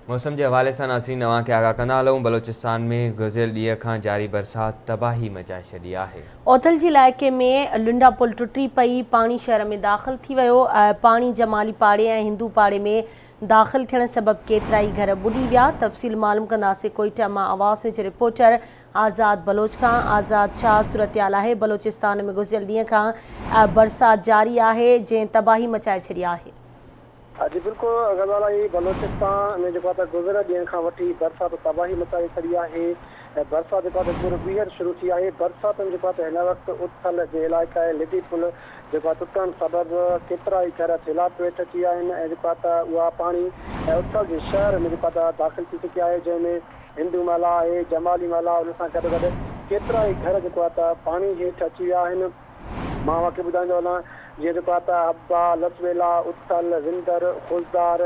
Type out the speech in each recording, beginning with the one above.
موسم جي حوالي سان ناظرين اوهان کي آگاهه ڪندا هلون بلوچستان ۾ گذريل ڏينهن کان جاري برسات تباهي مچائي ڇڏي آهي. اوٿل جي علائقي ۾ لنڊا پل ٽٽي پئي، پاڻي شهر ۾ داخل ٿي ويو، پاڻي جمالي پاڙي ۽ هندو پاڙي ۾ داخل ٿيڻ سبب ڪيترائي گهر ٻڏي ويا، تفصيل معلوم ڪنداسين ڪوئيٽا مان آواز نيوز جي رپورٽر آزاد بلوچ کان، آزاد ڇا صورتحال آهي، بلوچستان ۾ گذريل ڏينهن کان برسات جاري آهي جنهن تباهي مچائي ڇڏي آهي. جي بلڪل غزالا هي بلوچستان ۾ جيڪو آهي ته گذريل ڏينهن کان وٺي برسات تباهي مچائي ڇڏي آهي ۽ برسات جيڪو آهي ته پورو ٻيهر شروع ٿي آهي برساتن جيڪو آهي ته هن وقت اٿل جي علائقي لڊي پل جيڪو آهي ٽٽڻ سبب ڪيترائي گهر سيلاب هيٺ اچي ويا آهن ۽ جيڪو آهي ته اها پاڻي اٿل جي شهر ۾ جيڪو آهي ته داخل ٿي چڪي آهي جنهن ۾ هندو محلا آهي جمالي محلا ان سان گڏ گڏ ڪيترائي گهر جيڪو آهي ته پاڻي هيٺ اچي ويا آهن. مان اوهان کي ٻڌائيندو هلان جيئن جيڪو آهي ته حبا، لسٻيلا، اٿل، وندر، خضدار،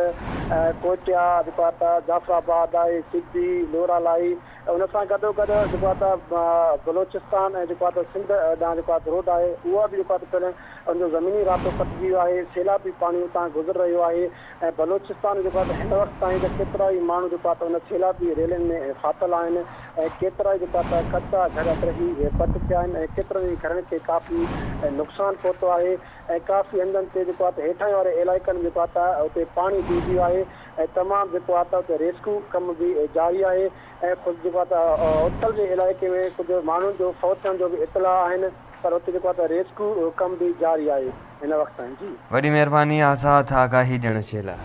ڪوئٽيا، جيڪو آهي ته جعفر آباد آهي، سبي، لورالائي ان سان گڏو گڏ جيڪو آهي ته بلوچستان ۽ جيڪو آهي ته سنڌ ڏانهن جيڪو آهي ته روڊ آهي اهو به جيڪو آهي ته پڻ ان جو زميني رابطو ڪٽجي ويو آهي سيلابي پاڻي اتان گذري رهيو آهي ۽ بلوچستان جيڪو آهي ته هن وقت تائين ته ڪيترائي ماڻهو جيڪو آهي ته ان سيلابي ريلين ۾ ڦاٿل آهن ۽ ڪيترائي جيڪو آهي ته ڪچا گهر ڊهي پٽ ٿيا آهن ۽ ڪيترن ئي گهرن کي ڪافي نقصان پهتو آهي ۽ ڪافي هنڌن تي جيڪو آهي ته هيٺاهين واري علائقن ۾ جيڪو آهي ته اتي پاڻي بيهجي ويو آهي ۽ تمام جيڪو آهي ته اتي ريسڪيو ڪم به جاري آهي ۽ خود جيڪو آهي ته اوٿل جي علائقي ۾ ڪجهه ماڻهن جو فوت ٿيڻ جو به اطلاع آهن پر اتي جيڪو آهي ته ريسڪيو ڪم به جاري آهي هن وقت تائين جي. وڏي مهرباني آزاد آگاهي ڏيڻ جي لاء.